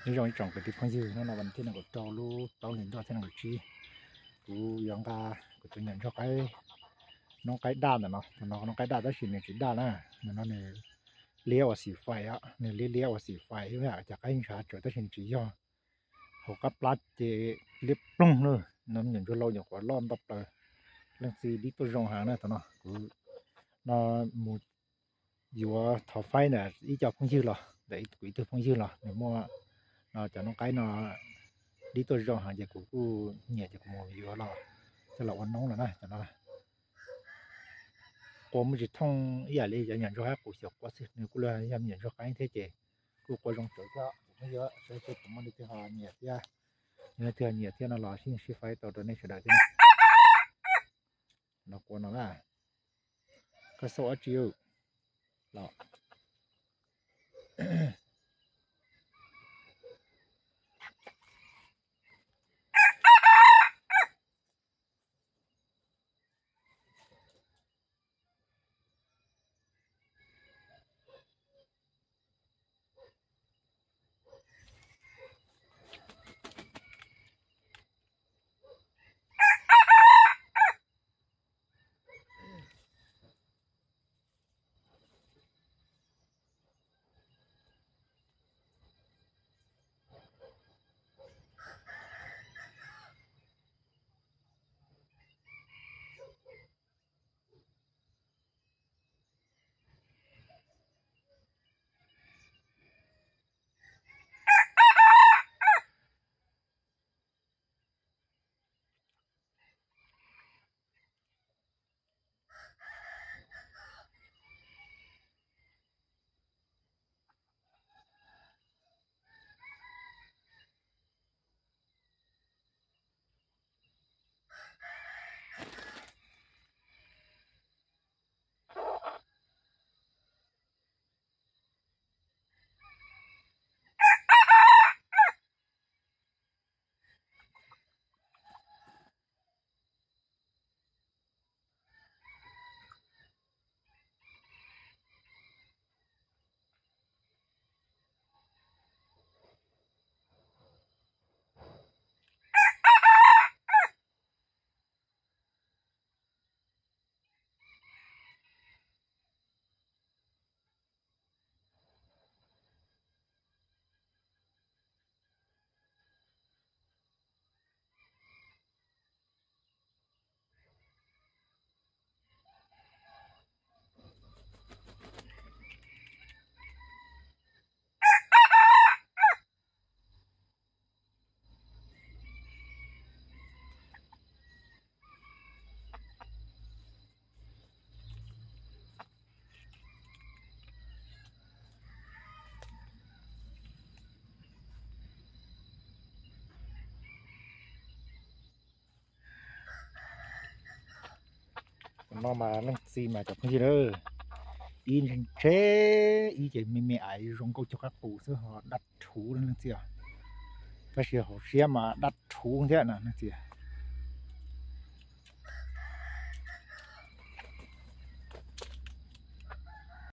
Nyob zoo ib tsoom kwv tij phooj ywg, hnub no vas thib nees nkaum rau lub plaub hlis ntuj thib nees nkaum tsib, kuv yuav nqa kuv tus nyuam ntsuag qaib, noob qaib daj ntawm no. Tus no noob qaib daj tab sis nws tsis daj na, ntawm no nws liab ua xim fais, nws liab liab ua xim fais, cov qaib ntshav tsawv tab sis nws tsis yog. Hauv qab plab ces liab ploog lawm no, nyuam ntsuag laus nyuam qhuav loj nto plaws. Leej txiv dib tuaj zoo heev na. Thaum no kuv no mus yuav thov faib ntawm ib co phooj ywg los, ntawm kuv ib tug phooj ywg los nws muaj no cov noob qaib no dib tuaj zoo heev ces kuv kuj nyiam ces kuv mus yuav los coj los ua noob los na. Cov no qua muaj tsis thooj ib yam li cov nyuam ntsuag qaib qus xyaum qua xwb, nws kuj yog me nyuam ntsuag qaib thiab ces kuj qua zoo tsawv thiab. Kuv muab yuav sawv daws, kuv muaj leej twg ho nyiam thiab, yog leej twg ho nyiam thiab no los sib faib tau rau nej sawv daws thiab. No qua no na, koj xauj dab tsi los? No mas leej txiv mas cov phooj ywg, ib ntshe ib ces me me aiv zoo nkauj cuag qaib qus xwb ho daj rhuv leej txiv, tab sis hauv siab mas daj rhuv thiab no leej txiv.